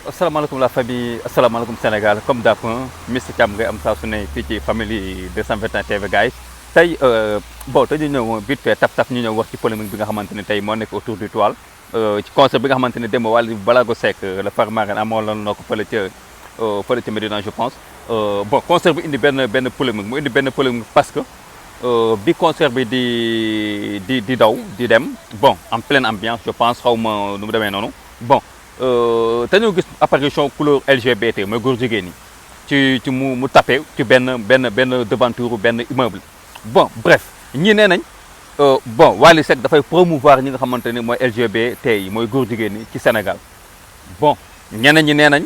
asalaamaaleykum la famille asalaamaaleykum Sénégal comme d'hab Mister Thiam ngay am saa su ne fii ci famille 221 TV guys tey bon tey ñu ñëw vite fait tap ñu ñëw wax ci polémique bi nga xamante ne tey moo nekk autour du toile ci concert bi nga xamante ne démb Wally Ballago Seck le Far Marraine amaloon na ko fële ca Médina je pense bon concert bi indi benn polémique mu indi benn polémique parce que bi concert bi di daw di dem bon en pleine ambiance je pense xaw ma nu mu demee noonu bon dañoo gis apparition couleur LGBT mooy góor jigéen ñi ci mu tapé ci benn devanture benn immeuble bon bref ñii nee nañ bon Wally Seck dafay promouvoir ñi nga xamante ni mooy LGBT yi mooy góor jigéen ñi ci Sénégal bon ñeneen ñi nee nañ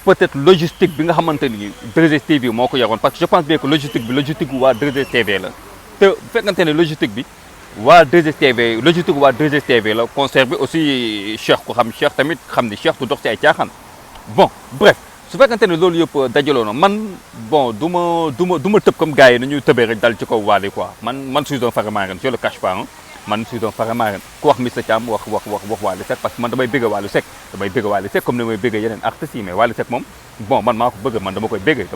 peut-être logistique bi nga xamante ni 2STV moo ko yoroon parce que je pense bien que logistique bi waa 2STV la te bu fekkante ne logistique bi waa 2STV logistique waa 2STV la concert bi aussi Cheikh ku xam Cheikh tamit xam ni Cheikh du dox ci ay caaxaan bon bref su fekkante ne loolu yëpp dajaloo na man bon du ma tëb comme gars yi na ñuy tëbee rek dal ci kaw Wally quoi man suis un Far Marraine je le cache pas man suis un Far Marraine ku wax Mister Thiam wax Wally Seck parce que man damay bëgg Wally Seck comme ni may bëgg yeneen artistes yi mais Wally Seck moom bon man maa ko bëgg man dama koy bëgg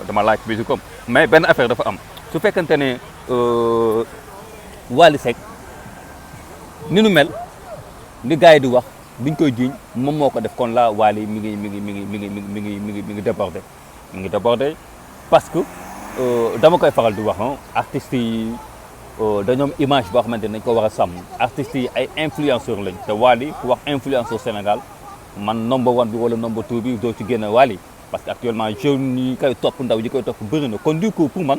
dama laaj musique comme mais benn affaire dafa am su fekkante ne Wally Seck ni nu mel ni gars yi di wax biñ koy jiiñ moom moo ko def kon la Wally mi ngi débordé parce que dama koy faral di wax artistes yi dañoom image boo xamante ne dañ ko war a sàmm artistes yi ay influenceurs lañ te Wally ku wax influenceur Sénégal man number 1 bi wala number 2 bi doo ci génne Wally parce que actuellement jeunes yi koy topp ndaw yi koy topp bëri na kon du coup pour man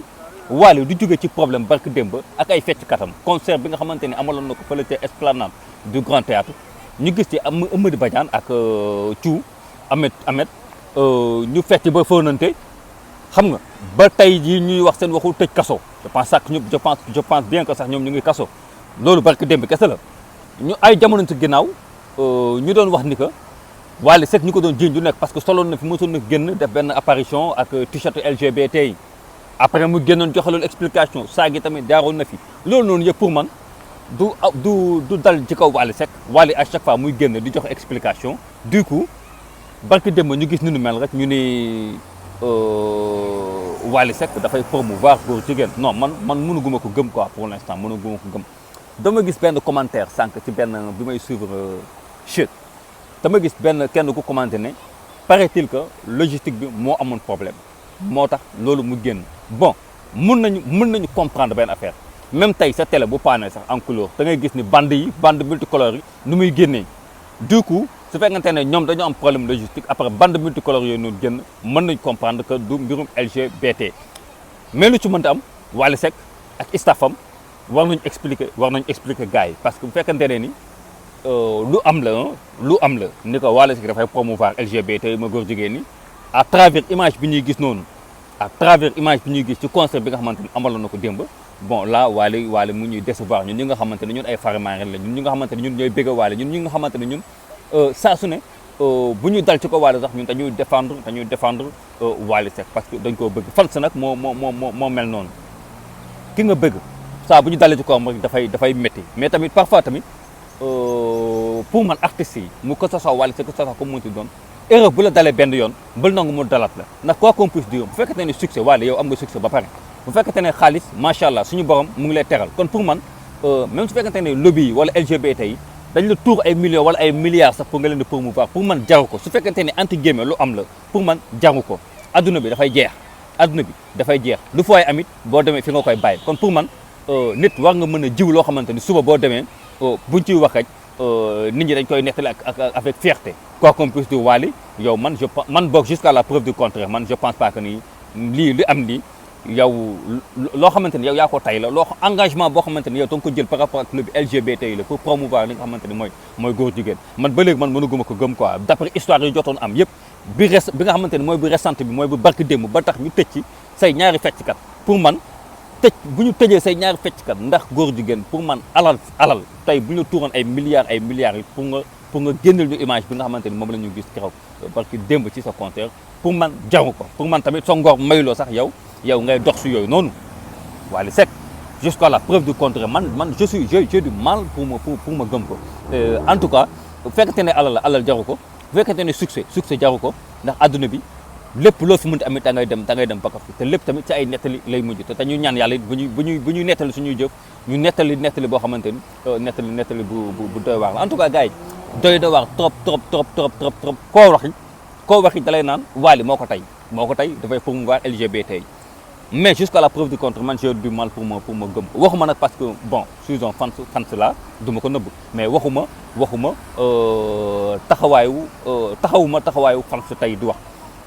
Wally du jóge ci problème barke démb ak ay fecc katam concert bi nga xamante ni amaloon na ko fële ca esplanade du Grand Théâtre ñu gis ci Amady Badiane ak Thiou Ahmed ñu fecc ba fóonante xam nga ba tey jii ñuy wax seen waxu tëj kaso je pense bien que sax ñoom ñu ngi kaso loolu barke démb kese la ñu ay jamono ci ginnaaw ñu doon wax ni que Wally Seck ñu ko doon jiiñ du nekk parce que soloon na fi mosoon na génn def benn apparition ak t-shirt LGBT yi après mu génnoon joxe loolu explication saa gi tamit jaaroon na fi loolu noonu yëpp pour man du dal ci kaw Wally Seck Wally à chaque fois muy génn di joxe explication du coup barke démb ñu gis ni nu mel rek ñu ni Wally Seck dafay promouvoir góor jigéen non man mënuguma ko gëm quoi pour l'instant mënuguma ko gëm dama gis benn commentaire sànq ci benn bi may suivre chute dama gis benn kenn ku commenté ne paraît-il que logistique bi moo amoon problème moo tax loolu mu génn bon mën nañu comprendre benn affaire même tey sa télé bu paanee sax en couleur da ngay gis ni bande multicolore yi nu muy génnee du coup su fekkante ne ñoom dañoo am problème logistique après bande multicolore yooyu noonu génn mën nañ comprendre que du mbirum LGBT mais lu ci mënta am Wally Seck ak staffam war nañu expliquer gars yi parce que bu fekkante ne ni lu am la ni ko Wally Seck dafay promouvoir LGBT ma góor jigéen ñi à travers image bi ñuy gis noonu ci concert bi nga xamante ni amaloon na ko démb bon là Wally mu ñuy décevoir ñun ñi nga xamante ne ñun ay Far Marraine la ñun ñi nga xamante ne ñun ñooy bëgg Wally ñun ñi nga xamante ne ñun saa su ne bu ñu dal ci ko Wally sax ñun dañuy défendre Wally Seck parce que dañ koo bëgg fans nag moo mel noonu ki nga bëgg saa bu ñu dalee ci kawam rek dafay métti mais tamit parfois tamit pour man artistes yi mu ko sosoo Wally Seck ko sosoo comme mu ti doon erreur bu la dalee benn yoon bal nangu mu dalat la ndax quoi qu'on puisse dire bu fekkente ne succès Wally yow am nga succès ba pare bu fekkente ne xaalis macha allah suñu borom mu ngi lay teral kon pour man même su fekkente ne lobby yi wala LGBT yi dañ la tuur ay millions wala ay milliards sax pour nga leen di promouvoir pour man jaru ko su fekkente ne anti guillemets lu am la pour man jaru ko adduna bi dafay jeex lu fooy amit boo demee fi nga koy bàyyi kon pour man nit war nga mën a jiw loo xamante ni suba boo demee buñ ciy wax rek nit ñi dañ koy nettali ak avec fierté quoi qu'on puisse dire Wally yow man boog jusqu'à la preuve du contraire man je pense pas que ni li am nii yow loo xamante ni yow yaa ko tay la loo engagement boo xamante ni yow da nga ko jël par rapport ak club LGBT yi la pour promouvoir li nga xamante ni mooy góor jigéen man ba léegi man mënuguma ko gëm quoi d'après histoire yi jotoon am yëpp bi nga xamante ni mooy bu récente bi mooy bu barki démb ba tax ñu tëj ci say ñaari fecckat pour man bu ñu tëjee say ñaari fecckat ndax góor jigéen pour man alal tey bu ñu tuuroon ay milliards yi pour nga génneel ñu image bi nga xamante ni moom la ñu gis keroog parce que démb ci sa concert pour man jaru ko pour man tamit sa ngor mayloo sax yow ngay dox si yooyu noonu Wally Seck jusqu'à la preuve du contraire man j'ai du mal pour ma gëm ko en tout cas bu fekkente ne alal jaru ko bu fekkente ne succès jaru ko ndax àdduna bi lépp loo fi mënti amit da ngay dem baka fi te lépp tamit ci ay nettali lay mujj te ñu ñaan yàlla it bu ñuy nettali suñuy jëf ñu nettali boo xamante ni nettali bu doy waar la en tout cas gars yi doy waar trop koo waxi dalay naan Wally moo ko tey dafay promouvoir LGBT yi mais jusqu'à la preuve du contraire man j'ai du mal pour ma gëm waxuma nag parce que bon suis un fans la du ma ko nëbb mais waxuma taxawaayu fans tey di wax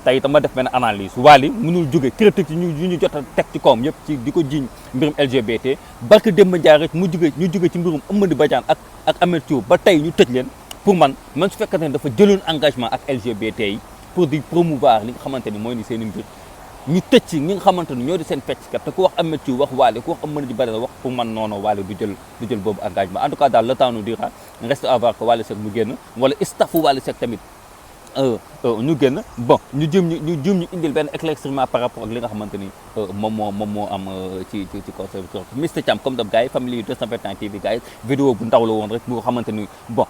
tey dama def benn analyse Wally mënul jóge critique yu ñu jot a teg ci kawam yëpp ci di ko jiiñ mbirum LGBT barke Demba Ndiaye rek ñu jóge ci mbirum Amady Badiane ak Ameth Thiou ba tey ñu tëj leen pour man su fekkante ne dafa jëloon engagement ak LGBT yi pour di promouvoir li nga xamante ni mooy ni seen i mbir ñu tëj ci ñi nga xamante ni ñoo di seen fecckat te ku wax Ameth Thiou wax Wally ku wax Amady Badiane wax pour man noonu Wally du jël boobu engagement en tout cas daal le temps nous dira reste à voir que Wally Seck mu génn wala staffu Wally Seck tamit ñu génn bon ñu jëm ñu indil benn éclaircissement par rapport ak li nga xamante ni moom moo am ci conseil bi Mister Thiam comme daf gars yi Family 221 TV gars yi vidéo bu ndaw la woon rek bu xamante ni bon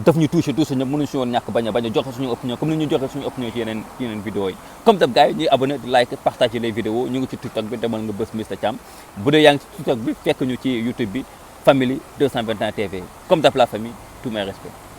daf ñu touché ñëpp mënuñu si woon ñàkk bañ a joxe suñu opinion comme ni ñu joxe suñu opinion ci yeneen vidéo yi comme daf gars yi ñuy abonné di like partager les vidéos ñu ngi ci TikTok bi demal nga bës Mister Thiam bu dee yaa ngi ci TikTok bi fekk ñu ci YouTube bi Family 221 TV comme daf la famille tous mes respects